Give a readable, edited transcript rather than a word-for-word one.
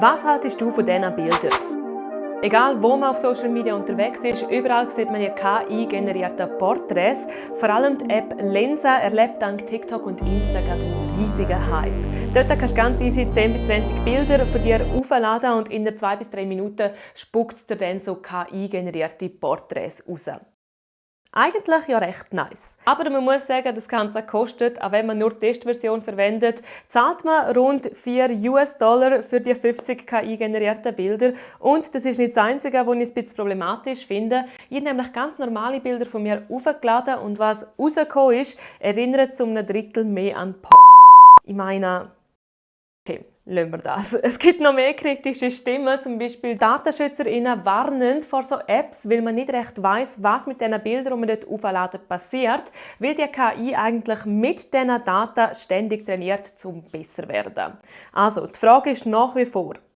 Was haltest du von diesen Bildern? Egal, wo man auf Social Media unterwegs ist, überall sieht man ja KI-generierte Porträts. Vor allem die App Lensa erlebt dank TikTok und Insta gerade einen riesigen Hype. Dort kannst du ganz easy 10 bis 20 Bilder von dir aufladen und in 2 bis 3 Minuten spuckt es dir dann so KI-generierte Porträts raus. Eigentlich ja recht nice. Aber man muss sagen, das Ganze kostet, auch wenn man nur die Testversion verwendet, zahlt man rund $4 für die 50 KI-generierten Bilder. Und das ist nicht das Einzige, was ich ein bisschen problematisch finde. Ich habe nämlich ganz normale Bilder von mir aufgeladen und was rausgekommen ist, erinnert zu einem Drittel mehr an Porno. Ich meine, okay, lassen wir das. Es gibt noch mehr kritische Stimmen, zum Beispiel DatenschützerInnen warnen vor so Apps, weil man nicht recht weiss, was mit diesen Bildern, die man dort aufladen, passiert, weil die KI eigentlich mit diesen Daten ständig trainiert, um besser zu werden. Also, die Frage ist nach wie vor,